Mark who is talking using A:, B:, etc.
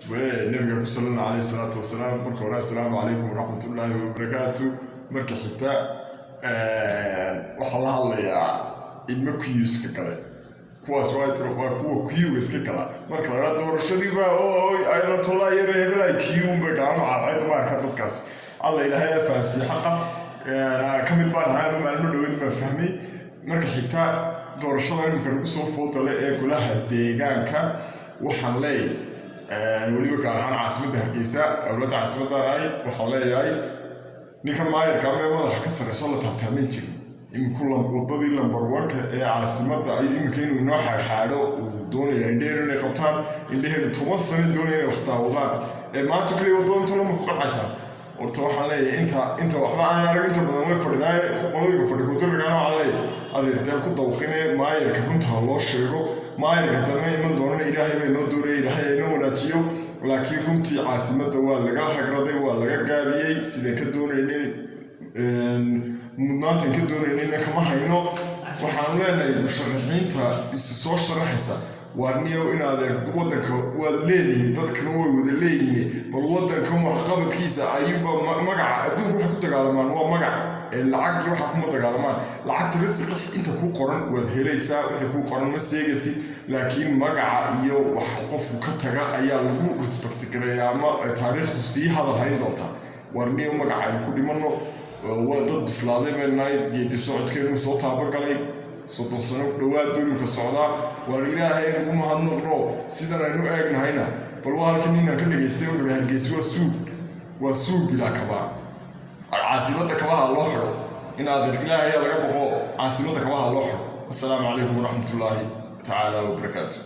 A: Nabiga ku salana, caleyhi salaatu wasalaam. Marka hore, assalaamu calaykum waraxmatullaahi wabarakaatu. Marka xigta, waxaa la hadlayaa ilmo queueska gale. Kuwaas waa kuwa queuega iska gala. Marka la doorashadii baa ayatollah yare hebelay, queue bay galaan cadceed. Ma arka dadkaas. Alla Ilaahay fahansiiye xaqa. Ka mid baan ahaa ama maalmo dhaweyd baan fahmay. Marka xigta, doorashada imika lagu soo foodale ee golaha deegaanka, waxaan leeyahay, weliba gaar ahaan caasimadda Hargeysa, awladda caasimaddan ahay, waxaan leeyahay ninka maayarka ama madaxa ka sarreyso la taabtaamay jirin. Iminku wadadii number one-ka ee caasimadda ayuu iminka inuu inoo xaadxaadho uu doonaya. Indheheenu inay qabtaan, indheheenu 10 sano doonaya inay wax daawadaan, ee maanta kaliya waddadan tolo ma ku qancaysaa? Horta waxaan leeyahay, inta waxba aan arag, inta badan way fadhidaaye. Qolooyinka fadhi kudirrigana waxaan leeyahay, adeer, dee ku dawqine maayarka, runta ha loo sheego. Maayarka dambe iman doonana Ilaahay baa inoo dooraya, Ilaahay ha inoo wanaajiyo. Laakiin runtii caasimadda waa laga hagraday, waa laga gaabiyey. Sidaan ka doonaynay, mudnaantan ka doonaynayna kama hayno. Waxaan leenahay musharaxiinta isi soo sharaxaysa, waa niyow inaad waddanka waad leedihiin, dadkana way wada leeyihiin. Bal waddankan waxqabadkiisa ayuuba magaca adduunka waxay ku dagaalamaan waa magac ee lacag iyo waxa kuma dagaalamaan. Lacagta risiq inta kuu qoran waad helaysaa, waxay kuu qoran ma seegaysid, laakiin magaca iyo wax qofku ka taga ayaa lagu respect gareeya ama taariikhdu sii hadal hayn doontaa. War niyow, magaca aynu ku dhimanno. Waa dad bislaaday baynu nahay. Geedi socodkeenu soo taabagalay, 30 sano ku dhowaad buu iminka socdaa. Waar Ilaahay aynu ugu mahadnaqno sidan aynu eegnahayna. Bal waa halkan ninaan ka dhegaystay, wuxuu Hargeysa waa suug, waa suug bilaa kabaa. Caasimadda kabaha loo xidho inaad Ilaahay laga boqo, caasimadda kabaha loo xidho. Assalaamu calaykum waraxmatullaahi tacaala wabarakaatu.